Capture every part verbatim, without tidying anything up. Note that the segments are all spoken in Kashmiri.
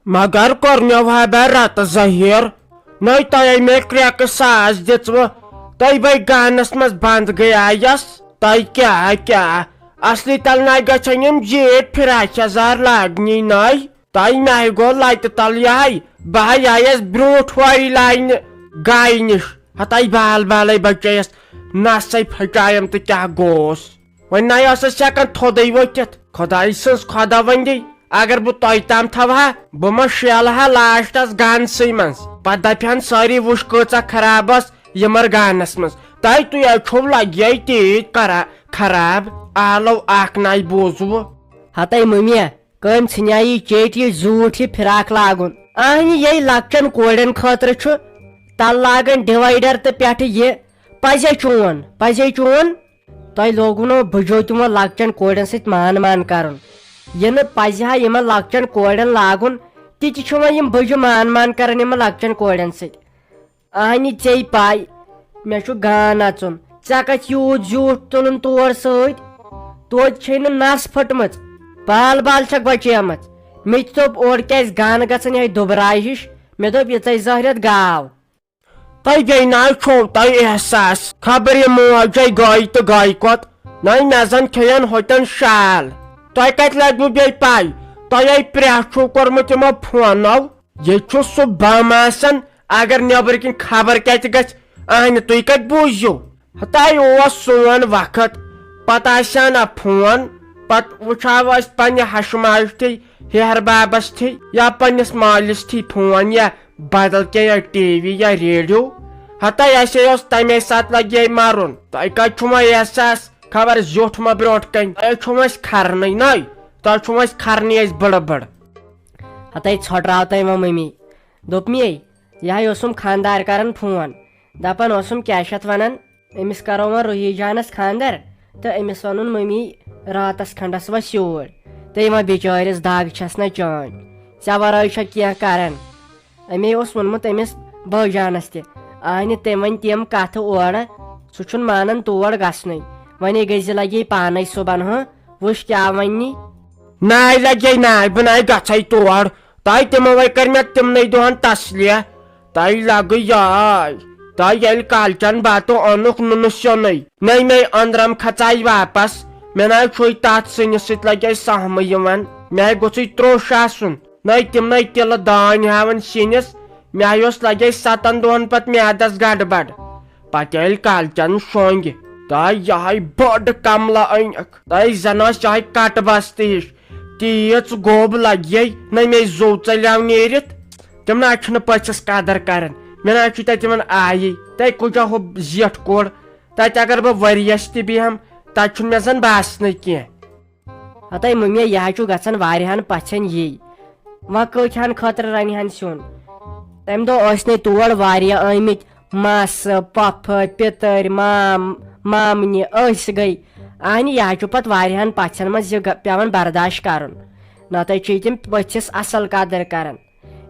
مگر کوٚرنو ہا بے رتہٕ ظٲہِر۔ نٔے تۄہے مےٚ کرٛٮ۪کہٕ ساس دِژوٕ، تُہۍ بے گانس منٛز بنٛد گٔیایس۔ تۄہہِ کیٛاہ کیٛاہ؟ اصلی تل نَے گژھن یِم زیٖٹھۍ فراک یزار لاگنی نٔے۔ تۄہہِ نَے گوٚو لتہِ تل یِہے، بہٕ ہا آیس برٛونٛٹھ وارِ لاینہِ گایہِ نِش۔ ہتاے بال بالے بچیس، نسے پھٹایم تہٕ کیٛاہ گوس۔ وۄنۍ نَے ٲسٕس ہٮ۪کان تھوٚدُے ؤتھِتھ۔ خۄداے سٕنٛز خۄداوندی، اگر بہٕ تۄہہِ تام تھاوٕ ہا، بہٕ ما شیلہٕ ہا لاسٹس گانسٕے منٛز۔ پتہٕ دپہِ ہن سٲری، وٕچھ کۭژاہ خراب ٲس یِمر گانس منٛز۔ تۄہہِ تُہۍ ہے چھِو لگیے تیٖتۍ کرا-، خراب۔ آلو اکھ نَے بوٗزوٕ۔ ہتے مٔمیا، کٔمۍ ژھٕنیٛا یہِ چیٹی زیوٗٹھ یہِ فراک لاگُن؟ اہنہِ یے لۄکچن کورٮ۪ن خٲطرٕ چھُ تل لاگان ڈیوایڈر تہٕ پٮ۪ٹھٕ یہِ۔ پزے چون، پزے چون۔ تۄہہِ لوگوُ نہٕ بُجو تِمو لۄکچن کورٮ۪ن سۭتۍ مان مان کرُن۔ یہِ نہٕ پزِ ہا یِمن لۄکچن کورٮ۪ن لاگُن، تہِ تہِ چھِ وۄنۍ یِم بُجہِ مان مان کران یِمن لۄکچن کورٮ۪ن سۭتۍ۔ اہنہِ ژے پاے، مےٚ چھُ گان اژُن۔ ژےٚ کتھ یوٗت زیوٗٹھ تُلُن تور سۭتۍ؟ توتہِ چھے نہٕ نس پھٔٹمٕژ، بال بال چھکھ بچیمٕژ۔ مےٚ تہِ دوٚپ، اورٕ کیازِ گان گژھن یِہے دُبراے ہِش؟ مےٚ دوٚپ، یِژے زہرٮ۪تھ گاو۔ تۄہہِ بیٚیہِ نہ چھو تۄہہِ احساس، خبر یہِ موجے گاے تہٕ گاے کۄت، نَے مےٚ زن کھیٚین ہوٚتٮ۪ن شال۔ تۄہہِ کتہِ لگوٕ بیٚیہِ پاے؟ تۄہہِ ہے پرٛٮ۪س چھُو کوٚرمُت یِمو فونو۔ ییٚتہِ چھُ سُہ بم آسان، اگر نیٚبرٕ کِنۍ خبر کتہِ گژھِ، اہنہِ تُہۍ کتہِ بوٗزِو؟ ہتاے اوس سون وقت، پتہٕ آسہِ ہا نہ فون، پتہٕ وٕچھاو أسۍ پننہِ ہشہِ ماجہِ تھی، ہیہر بابس تھی یا پننِس مٲلِس تھی فون یا بدل کینٛہہ یا ٹی وی یا ریڈیو۔ ہتاے اسے اوس تمے ساتہٕ لگے مرُن۔ تۄہہِ کتہِ چھُو وۄنۍ احساس؟ خبر زیوٗٹھ ما برونٛٹھ کنہِ؟ تۄہہِ چھُو اسہِ کھرنٕے نَے، تۄہہِ چھُو اسہِ کھرنٕے أسۍ بٕڑٕ بٕڑٕ۔ ہتے ژھۄٹراو تۄہہِ وۄنۍ مٔمی۔ دوٚپمے، یہِ ہا اوسُم خانٛدار کران فون، دپان اوسُم کیٛاہ چھِ اتھ ونان، أمِس کرو وۄنۍ روحی جانس خانٛدر تہٕ أمِس ونُن مٔمی راتس کھنڈس وس یوٗرۍ۔ تہٕ یِمن بِچٲرِس دگ چھس نہ چٲنۍ، ژےٚ ورٲے چھا کینٛہہ کران؟ أمے اوس ووٚنمُت أمِس بٲے جانس تہِ۔ اہنہِ تٔمۍ ؤنۍ تِم کتھٕ اورٕ، سُہ چھُنہٕ مانان تور گژھنُے۔ وۄنۍ گٔے زِ لگے پانے صُبحن، ہاں، وٕچھ کیٛاہ ونہِ۔ ناے لگے ناے، بہٕ ناے گژھے تور۔ تۄہہِ تِموے کٔر مےٚ تِمنٕے دۄہن تسلیہ۔ تۄہہِ لگہٕ یاے۔ تۄہہِ ییٚلہِ کالچن بتہٕ اوٚنُکھ نُنہٕ سیُنٕے، نٔے مے أنٛدرم کھژاے واپس۔ مےٚ ناے چھُے تتھ سِنِس سۭتۍ لگے سہمہٕ یِوان۔ مےٚ گوٚژھُے تروٚش آسُن۔ نٔے تِمنٕے تِلہٕ دانہِ ہاوان سِنِس۔ مےٚ یوس لگے ستن دۄہن پتہٕ میادس گڑبڑ۔ پتہٕ ییٚلہِ کالچن شۄنٛگہِ، تۄہہِ یہے بٔڑ کملہٕ أنِکھ۔ تۄہہِ زن ٲس یہے کٹہٕ بستہٕ ہِش۔ تیٖژ گوٚب لگے نہ مےٚ زوٚو ژلیو نیٖرِتھ۔ تِم نہ چھِنہٕ پٔژھِس قدر کران۔ مےٚ نہ چھُ تتہِ یِمن آیی۔ تۄہہِ کُجا ہُہ زیٹھ کوٚر؟ تتہِ اگر بہٕ ؤرِیس تہِ بیٚہم، تتہِ چھُنہٕ مےٚ زن باسنٕے کینٛہہ۔ ہتے مٔمیا، یہِ ہا چھُ گژھان واریاہن پژھٮ۪ن یی۔ وۄنۍ کۭتۍ ہن خٲطرٕ رنہِ ہن سیُن؟ تمہِ دۄہ ٲسۍ نے تور واریاہ آمٕتۍ، مس، پۄپھٕ، پِتٕرۍ، مام، مامنہِ، أسۍ گٔے۔ اہنہِ، یہِ ہا چھُ پتہٕ واریاہن پژھٮ۪ن منٛز یہِ گ-، پٮ۪وان برداش کرُن۔ نتہٕ چھِ تِم پٔژھِس اصل قدر کران۔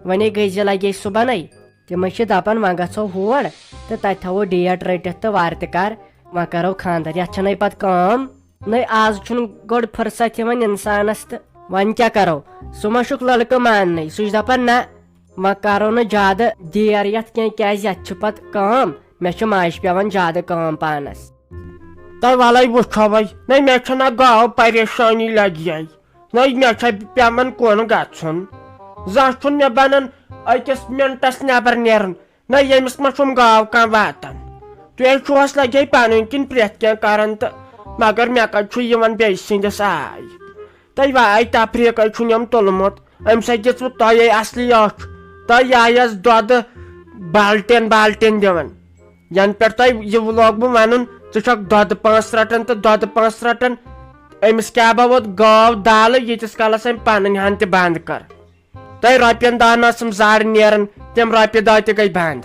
وۄنۍ گٔے زِ لگے صُبحنٕے۔ تِم چھِ دپان، وۄنۍ گژھو ہور تہٕ تتہِ تھاوو ڈیٹ رٔٹِتھ تہٕ وارٕ تہِ کر، وۄنۍ کرو خانٛدر۔ یتھ چھنہٕ پتہٕ کٲم۔ نٔے آز چھُنہٕ گۄڈٕ فرصت یِوان انسانس تہٕ وۄنۍ کیٛاہ کرو؟ سُہ ما چھُکھ لڑکہٕ ماننٕے، سُہ چھُ دپان نہ، وۄنۍ کرو نہٕ زیادٕ دیر یتھ کینٛہہ، کیازِ یتھ چھِ پتہٕ کٲم، مےٚ چھِ ماجہِ پٮ۪وان زیادٕ کٲم پانس۔ تہٕ ولے وٕچھو وۄنۍ، نہ مےٚ چھنہ گاو پریشانی لگہِ۔ نہ مےٚ چھا پٮ۪وان کُن گژھُن؟ زانٛہہ چھُنہٕ مےٚ بنان أکِس منٹس نٮ۪بر نیرُن۔ نہ ییٚمِس ما چھُم گاو کانٛہہ واتان۔ تُہۍ ہے چھُو اَسہِ لگے پنٕنۍ کِنۍ پرٛٮ۪تھ کینٛہہ کران تہٕ مگر مےٚ کتہِ چھُ یِوان بیٚیہِ سٕنٛدِس آے؟ تۄہہِ واے تفریٖقے چھُنہٕ یِم تُلمُت، أمۍ سۭتۍ دِژوٕ تۄہے اصلی أچھ۔ تۄہہِ آیس دۄدٕ بالٹین بالٹین دِوان۔ ینہٕ پٮ۪ٹھ تۄہہِ یہِ لوگ بہٕ ونُن، ژٕ چھکھ دۄدٕ پانٛژھ رٹان تہٕ دۄدٕ پانٛژھ رٹان، أمِس کیٛاہ باوت گٲو دالہٕ، ییٖتِس کالس أمۍ پنٕنۍ ہن تہِ بنٛد کٔر۔ تۄہہِ رۄپین دہن ٲسٕم زر نیران، تِم رۄپیہِ دہ تہِ گٔے بنٛد۔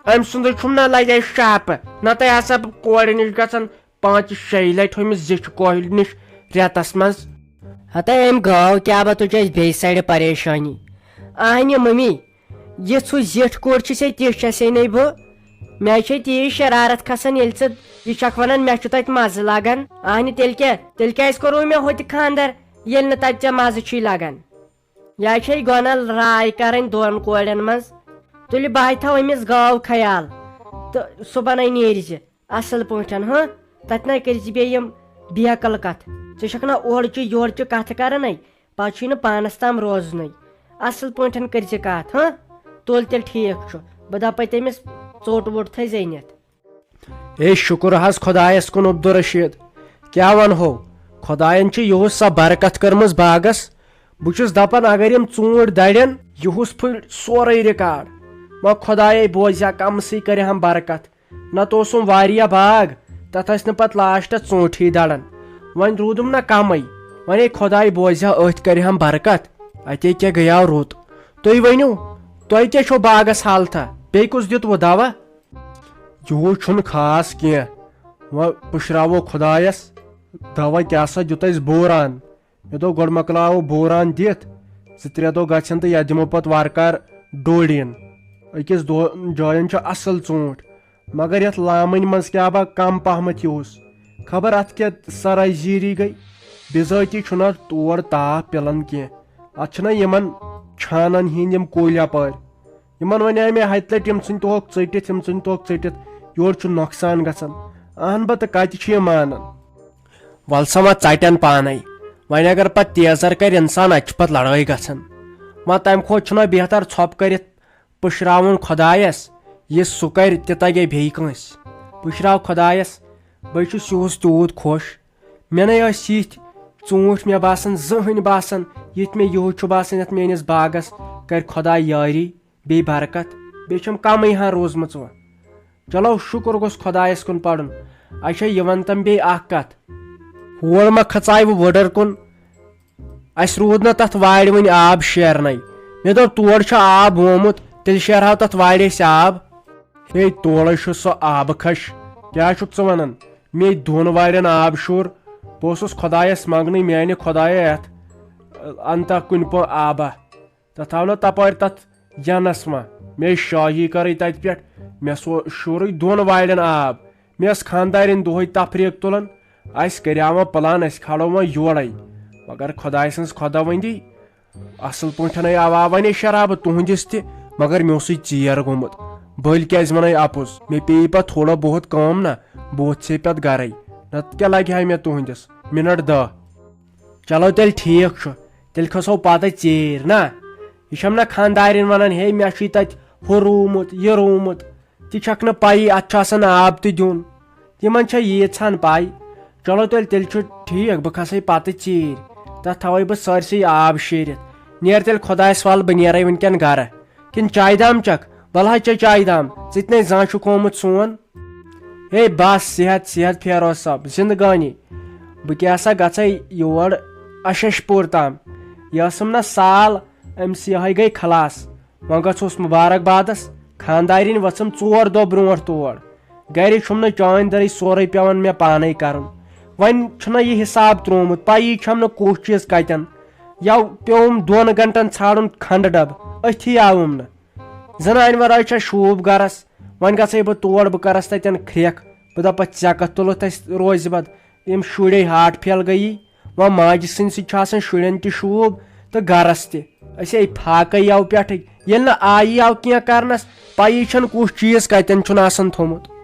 أمۍ سُنٛدٕے چھُم نہ لگے شاپہٕ، نتہٕ آسہٕ ہا بہٕ کورِ نِش گژھان پانٛژِ شیٚیہِ لٹہِ ہُمِس زِٹھِ کورِ نِش رٮ۪تس منٛز۔ ہتے أمۍ گٲو کیٛاہ با تُجہِ اَسہِ بیٚیہِ سایڈٕ پریشٲنی۔ اہنہِ مٔمی، یِژھ ہُہ زِٹھ کوٗر چھِ ژےٚ، تِژھ چھَسے نَے بہٕ۔ مےٚ چھے تیٖژ شرارت کھسان، ییٚلہِ ژٕ یہِ چھَکھ وَنان، مےٚ چھُ تَتہِ مَزٕ لَگان۔ اَہنہِ، تیٚلہِ کیٛاہ؟ تیٚلہِ کیٛازِ کوٚروٕ مےٚ ہُتہِ خانٛدر، ییٚلہِ نہٕ تَتہِ ژےٚ مَزٕ چھُے لَگان؟ یا چھے گۄنل راے کرٕنۍ دۄن کورٮ۪ن منٛز۔ تُلہِ بہٕ تھاو أمِس گاو خیال تہٕ صُبحن نیرِ زِ اصل پٲٹھۍ، ہاں؟ تتہِ نَے کٔرۍ زِ بیٚیہِ یِم بیکل کتھٕ۔ ژٕ چھکھ نہ اورٕچہِ یورٕچہِ کتھٕ کران، پتہٕ چھُے نہٕ پانس تام روزنٕے۔ اصل پٲٹھۍ کٔرۍ زِ کتھ، ہاں؟ تُل تیٚلہِ ٹھیٖک چھُ، بہٕ دپے تٔمِس ژوٚٹ ووٚٹ تھٲے زٔنِتھ۔ اے شُکُر حظ خۄدایس کُن عبدالرشید، کیٛاہ ونہو، خۄداین چھِ یِہُس سۄ برکت کٔرمٕژ باغس۔ بہٕ چھُس دپان اگر یِم ژوٗنٛٹھۍ درٮ۪ن، یِہُس پھُلہِ سورُے ریکارڈ۔ وۄنۍ خۄدایے بوزِ ہا، کمسٕے کرِ ہم برکت۔ نتہٕ اوسُم واریاہ باغ، تتھ ٲسۍ نہٕ پتہٕ لاسٹس ژوٗنٛٹھی دڑان۔ وۄنۍ روٗدُم نہ کمٕے، وۄنۍ ہے خۄداے بوزِ ہا، أتھۍ کرِ ہم برکت۔ اتے کیٛاہ گٔیاو رُت؟ تُہۍ ؤنِو، تۄہہِ کیٛاہ چھو باغس حالتھا؟ بیٚیہِ کُس دیُتوٕ دوا؟ یِہُس چھُنہٕ خاص کینٛہہ۔ وۄنۍ پُشراوو خۄدایس، دوا کیٛاہ سا دیُت اَسہِ بوران۔ مےٚ دوٚپ، گۄڈٕ مۄکلاوو بوران دِتھ، زٕ ترٛےٚ دۄہ گژھن تہٕ یَتھ دِمو پَتہٕ وارٕ کارٕ ڈوڈِن۔ أکِس دۄن جاین چھُ اَصٕل ژوٗنٛٹھ، مگر یَتھ لامٕنۍ منٛز کیٛاہ با کَم پَہمَتھ یِہُس۔ خبر اَتھ کیٛاہ سَرَے زیٖری گٔے۔ بِذٲتی چھُنہٕ اَتھ تور تاپھ پِلان کینٛہہ۔ اَتھ چھِنہ یِمَن چھانَن ہِنٛدۍ یِم کُلۍ یَپٲرۍ۔ یِمن ونے مےٚ ہتہِ لٹہِ، یِم ژھٕنۍ توکھ ژٔٹِتھ، یِم ژھٕنۍ توکھ ژٔٹِتھ، یورٕ چھُ نۄقصان گژھان۔ اہن بہ، تہٕ کتہِ چھِ یہِ مانان؟ ول سا، وۄنۍ ژٹن پانے۔ وۄنۍ اگر پتہٕ تیزر کرِ انسان، اتہِ چھِ پتہٕ لڑٲے گژھان۔ وۄنۍ تمہِ کھۄتہٕ چھُنہ بہتر ژھۄپہٕ کٔرِتھ پُشراوُن خۄدایس، یہِ سُہ کرِ تہِ تگے بیٚیہِ کٲنٛسہِ۔ پُشراو خۄدایس، بہٕ چھُس یِہُس تیوٗت خۄش۔ مےٚ نے ٲسۍ یِتھۍ ژوٗنٛٹھۍ مےٚ باسان زٕہٕنۍ باسان، یِتھۍ مےٚ یِہُس چھُ باسان یتھ میٲنِس باغس۔ کرِ خۄداے یٲری بیٚیہِ برکت، بیٚیہِ چھَم کمٕے ہن روٗزمٕژ وۄنۍ۔ چلو شُکُر گوٚژھ خۄدایس کُن پرُن۔ اچھا، یہِ ون تم بیٚیہِ اکھ کتھ، ہور ما کھژاے وۄنۍ وٕڈٕر کُن؟ اسہِ روٗد نہ تتھ وارِ وٕنہِ آب شیرنے۔ مےٚ دوٚپ تور چھُ آب آمُت، تیٚلہِ شیرہاو تتھ وارِ أسۍ آب۔ ہے، تورے چھُ سُہ آبہٕ کھش۔ کیٛاہ چھُکھ ژٕ ونان؟ مے دۄن وارٮ۪ن آب شوٗر۔ بہٕ اوسُس خۄدایس منٛگنٕے، میانہِ خۄدایا، یتھ انتہ کُنہِ پٲٹھۍ آبہ۔ تتھ آو نہ تپٲرۍ تتھ ینس ما۔ مے شٲہی کٔرٕے تتہِ پٮ۪ٹھ۔ مےٚ سو-، شوٗرٕے دۄن وارٮ۪ن آب۔ مےٚ ٲس خانٛدارِنۍ دۄہے تفریٖق تُلان۔ اسہِ کریاو وۄنۍ پلان، أسۍ کھالو وۄنۍ یورے۔ مگر خۄداے سٕنٛز خۄداوندی، اصل پٲٹھۍ آو، آو ونے شرابہٕ تُہنٛدِس تہِ، مگر مےٚ اوسُے ژیر گوٚمُت۔ بٔلۍ کیازِ ونے اپُز؟ مےٚ پیٚیہِ پتہٕ تھوڑا بہت کٲم نا، بہٕ وۄتھسے پتہٕ گرے، نتہٕ کیٛاہ لگہِ ہا مےٚ تُہنٛدِس منٹ دہ؟ چلو تیٚلہِ ٹھیٖک چھُ، تیٚلہِ کھسو پتہٕ ژیٖرۍ نا۔ یہِ چھَم نا خانٛدارِنۍ ونان، ہے مےٚ چھُے تتہِ ہُہ روٗمُت، یہِ روٗمُت۔ تہِ چھکھ نہٕ پَیی، اتھ چھُ آسان آب تہِ دیُن۔ تِمن چھےٚ ییٖژ ہن پَے۔ چلو تیٚلہِ، تیٚلہِ چھُ ٹھیٖک، بہٕ کھسے پتہٕ ژیٖرۍ۔ تتھ تھاوے بہٕ سٲرسٕے آب شیٖرِتھ۔ نیر تیٚلہِ خۄدایس وال، بہٕ نیرے وٕنکٮ۪ن گرٕ۔ کِنہٕ چایہِ دام چکھ؟ ولہٕ حظ چے چایہِ دام، ژٕ تہِ نے زانٛہہ چھُکھ آمُت سون۔ ہے بس، صحت، صحت فیروز صٲب، زندگٲنی۔ بہٕ کیٛاہ سا گژھے یور اشش پوٗر تام۔ یہِ ٲسٕم نہ سال، أمِس یِہوٚے گٔے خلاص۔ وۄنۍ گژھوس مُبارک بادس، خانٛدارِنۍ ؤژھٕم ژور دۄہ برونٛٹھ تور۔ گرِ چھُم نہٕ چٲنۍ دٔرٕے، سورُے پٮ۪وان مےٚ پانے کرُن۔ وۄنۍ چھُنہ یہِ حساب ترٛوومُت، پَیی چھَم نہٕ کُس چیٖز کَتٮ۪ن۔ یَوٕ پیوٚم دۄن گنٹن ژھانڈُن کھنڈٕ ڈبہٕ، أتھی آوُم نہٕ۔ زنانہِ ورٲے چھےٚ شوٗب گرس، وۄنۍ گژھے بہٕ تور، بہٕ کرس تتٮ۪ن کھرٛٮ۪کھ۔ بہٕ دپس، ژےٚ کتھ تُلُتھ اسہِ روزِ بد؟ یِم شُرے ہارٹ فیل گٔیی۔ وۄنۍ ماجہِ سٕنٛدِ سۭتۍ چھُ آسان شُرٮ۪ن تہِ شوٗب تہٕ گرس تہِ۔ أسۍ ہے فاقے یَوٕ پٮ۪ٹھٕے، ییٚلہِ نہٕ آیی آو کینٛہہ کرنس، پَیی چھَنہٕ کُس چیٖز کتٮ۪ن چھُن آسان تھوٚمُت۔